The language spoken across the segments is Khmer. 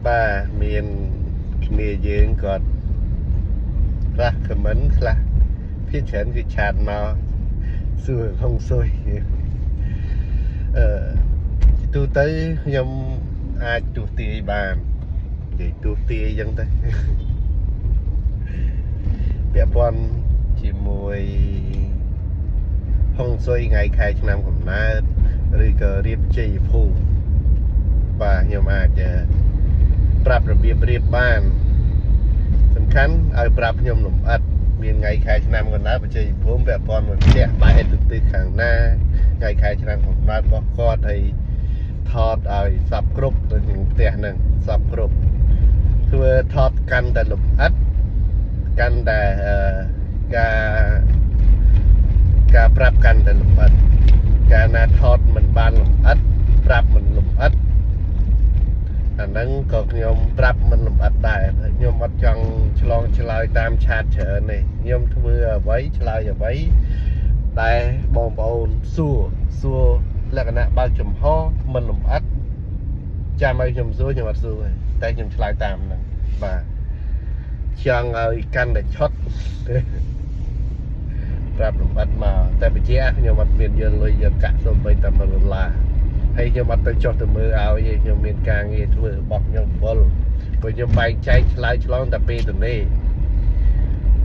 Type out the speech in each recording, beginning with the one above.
បាទមានគ្នាយើងគាត់ខ្លះ comment ខ្លះភាគច្រើនគឺ chat មកសួរហុងស៊ុយអឺជាទូទៅខ្ញុំអាចទស្សន៍ទាយបាននិយាយទស្សន៍ទាយអញ្ចឹងទៅ ពាក់ព័ន្ធជាមួយហុងស៊ុយថ្ងៃខែឆ្នាំកំណើតឬក៏រៀបជ័យភូមិបាទខ្ញុំអាចប្រាប់របៀបរៀបបាន សំខាន់ឲ្យប្រាប់ខ្ញុំលម្អិតមានថ្ងៃខែឆ្នាំកំណើតបច្ចេកភូមិពាក់ព័ន្ធមួយផ្ទះបែរទៅទិសខាងណាថ្ងៃខែឆ្នាំកំណើតរបស់គាត់ហើយថតឲ្យសពគ្រប់ទៅក្នុងផ្ទះហ្នឹងសពគ្រប់ធ្វើថតកាន់តែលម្អិតកាន់តែអឺការការប្រាប់កាន់តែលម្អិតកាលណាថតមិនបានលម្អិតប្រាប់មិនលម្អិតអាហ្នឹងក៏ខ្ញុំប្រាប់មិនលម្អិតដែរខ្ញុំអត់ចង់ឆ្លងឆ្លើយតាម chat ច្រើនទេខ្ញុំធ្វើអ្វីឆ្លើយអ្វីតែបងប្អូនសួរសួរលក្ខណៈបើកចំហមិនលម្អិតចាំឲ្យខ្ញុំសួរខ្ញុំអត់សួរទេតែខ្ញុំឆ្លើយតាមហ្នឹងបាទចង់ឲ្យកាន់តែឆុត ប្រាប់លម្អិតមកតែបញ្ជាក់ខ្ញុំអត់មានយកលុយយកកាក់សូម្បីតែ1ដុល្លារហើយខ្ញុំអត់ទៅចុះទៅមើលឲ្យទេខ្ញុំមានការងារធ្វើរបស់ខ្ញុំវល់ព្រោះខ្ញុំបែងចែកឆ្លើយឆ្លងតែពេលទៅនេះ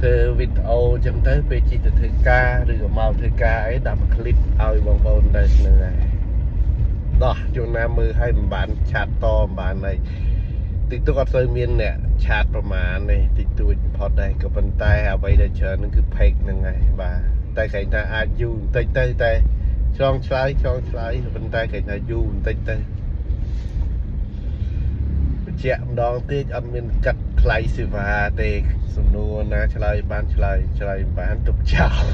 ធ្វើវីដេអូអញ្ចឹងទៅពេលជិះទៅធ្វើការឬក៏មកធ្វើការអីដាក់មួយคลิปឲ្យបងប្អូនទៅហ្នឹងហើយដោះជួនណាមើលឲ្យមិនបាន chat តមិនបានអីតិចតួចអត់សូវមានអ្នក chat ប្រមាណទេតិចតួចបំផុតដែរក៏ប៉ុន្តែអ្វីដែលច្រើនហ្នឹងគឺ page ហ្នឹងហើយបាទតែគេថាអាចយូរបន្តិចទៅតែឆ្លងឆ្លើយឆ្លងឆ្លើយប៉ុន្តែគេថាយូរបន្តិចទៅបញ្ជាក់ម្ដងទៀតអត់មានកាត់ថ្លៃសេវាទេសំណួរណាឆ្លើយបានឆ្លើយឆ្លើយមិនបានទុកចោល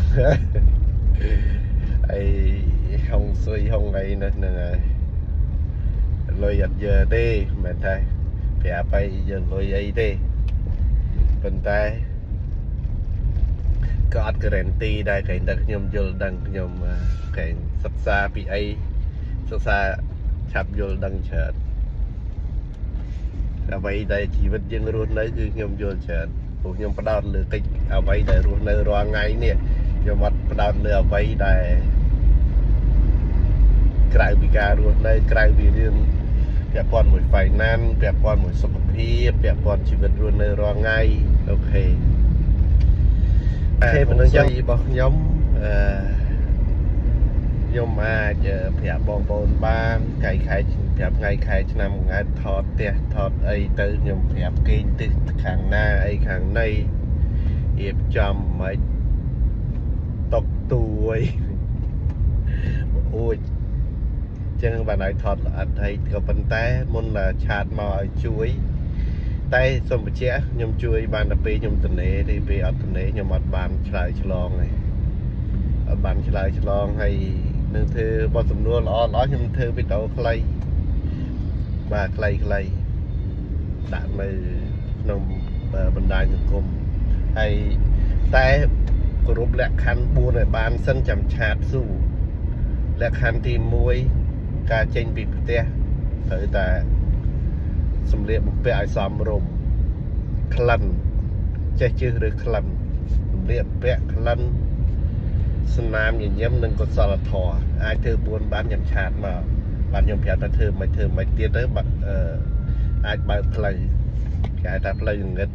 អីហុងស៊ុយហុងអីនៅហ្នឹងហើយលុយអត់យើទេមិនមែនថាប្រាប់ឲ្យយកលុយអីទេប៉ុន្តែក៏អត់ guarantee ដែរក្រែងតែខ្ញុំយល់ដឹងខ្ញុំក្រែងសិក្សាពីអីសិក្សាឆាប់យល់ដឹងច្រើនអ្វីដែលជីវិតយើងរស់នៅគឺខ្ញុំយល់ច្រើនព្រោះខ្ញុំផ្ដោតលើកិច្ចអ្វីដែលរស់នៅរាល់ថ្ងៃនេះខ្ញុំអត់ផ្ដោតលើអ្វីដែលក្រៅពីការរស់នៅក្រៅពីរឿងពាក់ព័ន្ធមួយ finance ពាក់ព័ន្ធមួយសុខភាពពាក់ព័ន្ធជីវិតរស់នៅរាល់ថ្ងៃOK OK ប៉ុណ្ណឹងចឹងរបស់ខ្ញុំអឺខ្ញុំអាចប្រាប់បងប្អូនបានថ្ងៃខែប្រាប់ថ្ងៃខែឆ្នាំថ្ងៃថតផ្ទះថតអីទៅខ្ញុំប្រាប់គេងទិសខាងណាអីខាងណីរៀបចំមិនតុកទួយអួចចឹងបានឲ្យថតល្អិតហើយក៏ប៉ុន្តែមុន chat មកឲ្យជួយ តែសូមបញ្ជាក់ខ្ញុំជួយបានតែពេលខ្ញុំទំនេរទេពេលអត់ទំនេរខ្ញុំអត់បានឆ្លើយឆ្លងទេអត់បានឆ្លើយឆ្លងហើយនឹងធ្វើបទសំណួរល្អល្អខ្ញុំធ្វើវីដេអូខ្លីបាទខ្លីខ្លីដាក់នៅក្នុងបណ្ដាញសង្គមហើយតែគោរពលក្ខខណ្ឌ4ឲ្យបានសិនចាំ chat សួរលក្ខខណ្ឌទី1ការចេញពីផ្ទះត្រូវតែសម្លៀកបំពាក់ឲ្យសមរម្យក្លិនចេះជិះឬក្លិនសម្លៀកបំពាក់ក្លិនស្នាមញញឹមនិងកុសលធម៌អាចធ្វើ4បានខ្ញុំ chat មកបាទខ្ញុំប្រាប់ថាធ្វើមិនធ្វើមិនទៀតទៅបាទអឺអាចបើកផ្លូវគេហៅថាផ្លូវងងឹត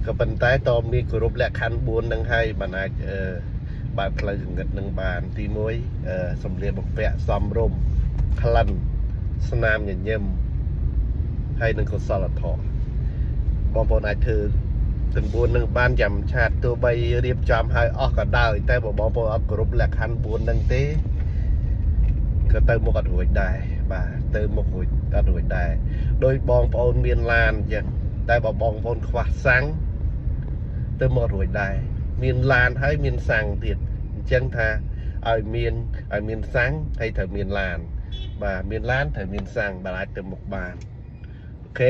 ក៏ប៉ុន្តែតមានគោរពលក្ខខណ្ឌ4នឹងហើយបានអាចអឺបើកផ្លូវងងឹតនឹងបានទី1អឺសម្លៀកបំពាក់សមរម្យក្លិនស្នាមញញឹមហើយនឹងកុសលធម៌បងប្អូនអាចធ្វើទាំង4នឹងបានចាំ chat ទោះបីរៀបចំឲ្យអស់ក៏ដោយតែបើបងប្អូនអត់គោរពលក្ខខណ្ឌ4នឹងទេក៏ទៅមុខអត់រួចដែរបាទទៅមុខរួចអត់រួចដែរដោយបងប្អូនមានឡានអញ្ចឹងតែបើបងប្អូនខ្វះសាំងទៅមករួចដែរមានឡានហើយមានសាំងទៀតអញ្ចឹងថាឲ្យមានសាំងហើយត្រូវមានឡាន បាទមានឡានត្រូវមានសាំងបាទអាចទៅមុខបាន OK